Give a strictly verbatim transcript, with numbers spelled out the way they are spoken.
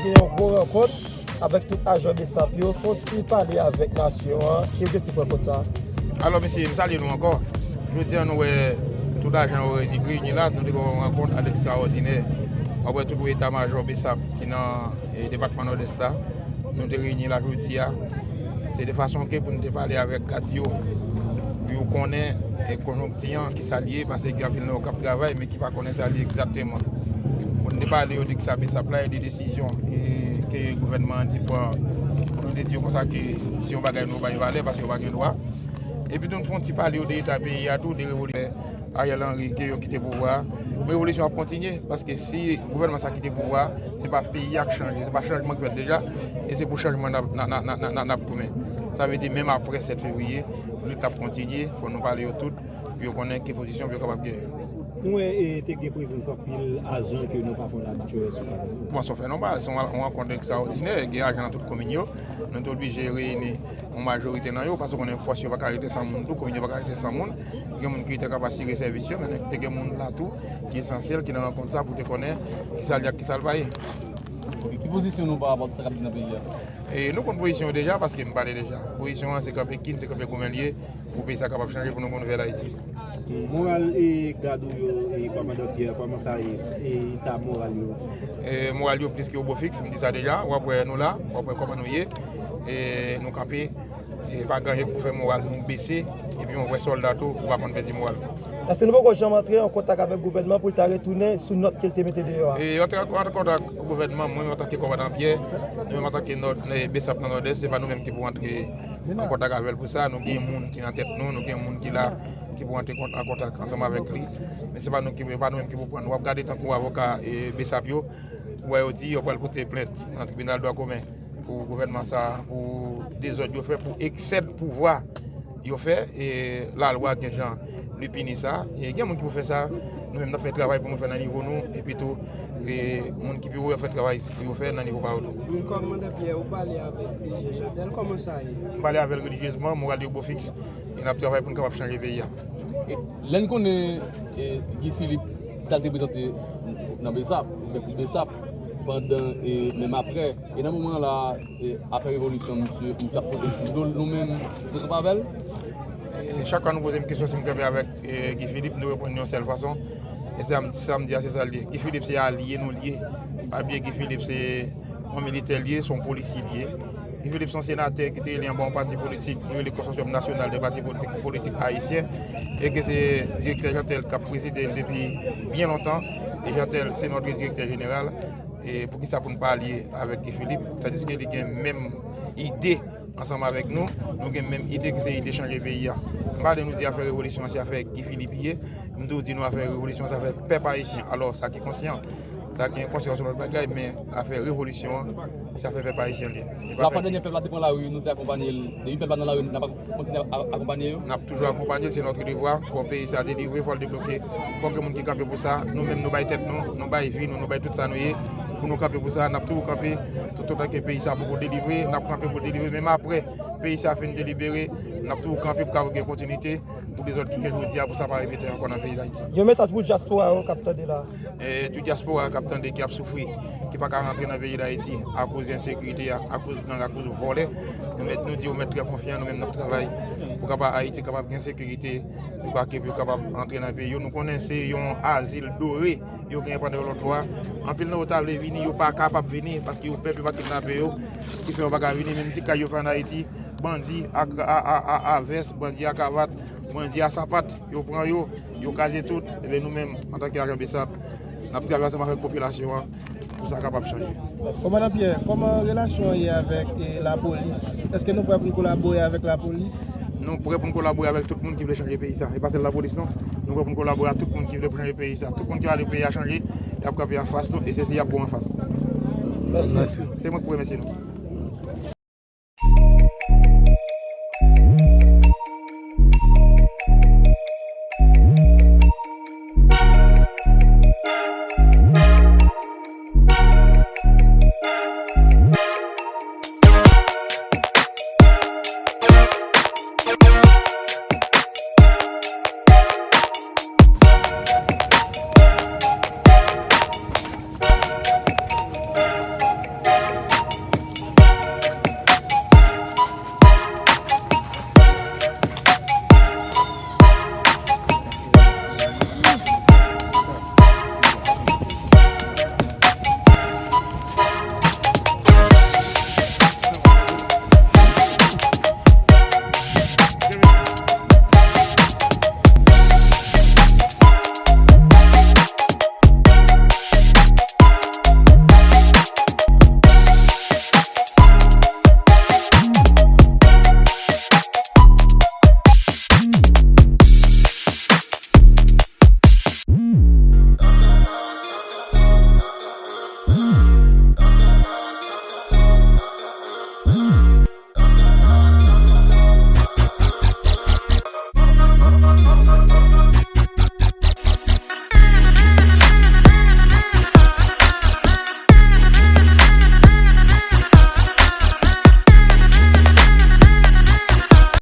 Yon gwo rankont avèk tout ajan BSAP yo, fè yon ti pale avèk nasyon an ki objektif rankont sa a. Alò, mesye, m salye nou ankò. Jodi a, nou wè tout ajan yo reyini, reyini la, nou te gen yon rankont ekstraòdinè. W ap wè tout eta majò BSAP ki nan, eh, depatman Nòdès la. Nou te reyini la jodi a. Se de fason ke pou nou te pale avèk gad yo, pou yo konnen, eh, konjonkti an, ki sa l ye, paske gen anpil nan yo k ap travay, men ki pa konnen sa l ye egzakteman. Pou nou te pale yo de kisa BSAP la, e de desizyon, eh, ke gouvènman an di pran, pou nou te di yo konsa ke se yon bagay nou bay valè, paske yo pa gen dwa. Epi tou, nou fè yon ti pale yo de eta peyi a tou, de revolisyon Ariel Henry, ke yo kite pouvwa a. Revolisyon ap kontinye, paske si gouvènman sa kite pouvwa a, se pa peyi a k chanje, se pa chanjman k fèt deja, e se pou chanjman n ap, n a, n a, n a, n a, n ap goumen. Sa vle di, menm apre sèt fevriye, lit ap kontinye, fò nou pale yo tout, pou yo konnen ki pozisyon pou yo kapab genyen. Nou wè, e, te gen prezans anpil ajan ke nou pa konn abitye wè sou Plas. Bon, sa fè nòmal, se yon, yon rankont ekstraòdinè, gen ajan nan tout komin yo, nou te oblije reyini yon majorite nan yo, paske w konnen fòs yo pa ka rete san moun tou, komin yo pa ka rete san moun. Gen moun ki te kapab asire sèvis yo, men te gen moun la tou ki esansyèl, ki nan rankont sa pou te konnen kisa l ye ak kisa l pa ye. Ok, ki pozisyon nou pa rapò ak sa k ap di nan peyi a? E nou konn pozisyon yo deja, paske m pale deja. Pozisyon an se kanpe kin, se kanpe goumen l ye, pou peyi sa kapab chanje, pou nou gon nouvèl Ayiti. Moral e gad ou yo, e kòmandan Pierre, kòman sa ye, e eta moral yo? E moral yo plis ke obofiks, m di sa deja, w ap wè nou la, w ap wè kòman nou ye, e nou kanpe, e pa gen anyen k pou fè moral nou bese, epi yon vrè sòlda tou, ou pa konn pèdi moral. Èske nou poko janm antre an kontak avèk gouvènman pou l ta retounen sou nòt ke l te mete deyò a? E antre an, antre an kontak gouvènman, mwen menm antanke kòmandan Pierre, nou menm antanke nòd, e BSAP nan Nòdès, se pa nou menm ki pou antre an kontak avè l pou sa. Nou gen moun ki nan tèt nou, nou gen moun ki la, ki pou antre kont-, an kontak ansanm avèk li. Men se pa nou ki, pa nou menm ki pou pran. W ap gade tankou avoka, e, BSAP yo, w wè yo di yo pral pote plent nan tribinal dwa komen pou gouvènman sa, pou dezòd yo fè, pou eksè de pouvwa yo fè, e lalwa gen jan li pini sa. E gen moun ki pou fè sa, nou menm n ap fè travay pou nou fè nan nivo nou, epi tou, e moun ki pi wo yo ap fè travay pou yo fè nan nivo pa yo tou. Kòmandan Pierre, ou pale avèk, e, Jeantel, kòman sa ye? M pale avè l relijyezman, moral li obofiks, e n ap travay pou n kapab chanje peyi a. E lè n konnen, e, Guy Philippe, sa l te prezante nan BSAP, oubyen pou BSAP, pandan, e menm apre, e nan moman la, e, afè revolisyon, misye, misye ap pote l sou do l, nou menm, nou kanpe avè l? E chak fwa nou poze m kesyon si m kanpe avèk, e, Guy Philippe, nou reponn yon sèl fason. E sa m, sa m di a, se sa l ye. Guy Philippe se alye nou l ye. Pa bliye Guy Philippe se yon militè l ye, se yon polisye l ye. Guy Philippe se yon senatè ki te eli anba yon pati politik ki rele Konsosyòm Nasyonal de Pati Politik, Politik Ayisyen, e ke se direktè Jeantel k ap prezide l depi byen lontan. E Jeantel se nòt direktè jeneral. E poukisa pou n pa alye avèk Guy Philippe, tandiske li gen menm ide ansanm avèk nou, nou gen menm ide ki se ide chanje peyi a. M pa tande nou di afè revolisyon an se afè Guy Philippe li ye, m toujou di nou afè revolisyon an se afè pèp ayisyen. Alò, sa ki konsyan, sa ki enkonsyans se lòt bagay, men afè revolisyon an, se afè pèp ayisyen li ye. E pa Lafwa dènye pèp la te pran lari, nou te akonpanye l. Depi pèp la nan lari, n ap kontinye a-, akonpanye yo. N ap toujou akonpanye l, se nòt devwa. Fò peyi sa delivre, fò l debloke. Fò gen moun ki kanpe pou sa. Nou menm, nou bay tèt nou, nou bay vi nou, nou bay tout sa nou ye pou nou kanpe pou sa. N ap toujou kanpe toutotan ke peyi sa poko delivre. N ap kanpe pou l delivre. Menm apre peyi sa fin delibere, n ap toujou kanpe pou kapab gen kontinite pou dezòd ki gen jodi a, pou sa pa repete ankò nan peyi Dayiti. Yon mesaj pou dyaspora yo k ap tande la. E, tout dyaspora k ap tande, ki ap soufri, ki pa ka rantre nan peyi Dayiti akoz ensekirite a, akoz gang, akoz vòlè. Nou mèt, nou di yo mèt trè konfyan, nou menm n ap travay pou kapab Ayiti kapab gen sekirite, pou pa ke pou yo kapab antre nan peyi yo. Nou konnen se yon azil dore yo genyen pandan yon lòt bò a. Anpil nan yo ta vle vini, yo pa kapab vini, paske yo pè pou yo pa kidnape yo, ki fè yo pa ka vini. Menm ti kay yo fè ann Ayiti, bandi a, a, a, a, a vès, bandi a kravat, bandi a sapat, yo pran yo, yo kraze tout. Ebyen, nou menm, antanke ajan BSAP, n ap travay ansanm avèk popilasyon an pou sa kapab chanje. Kòmandan Pierre, kòman relasyon an ye avèk, e, lapolis? Èske nou prè pou n kolabore avèk lapolis? Nou prè pou n kolabore avèk tout moun ki vle chanje peyi sa. E pa sèl lapolis, non. Nou prè pou n kolabore ak tout moun ki vle pou chanje peyi sa. Tout moun ki vle peyi a chanje, y ap kanpe anfas nou, e se si y ap bon anfas. Mèsi. Se mwen ki pou remèsye nou.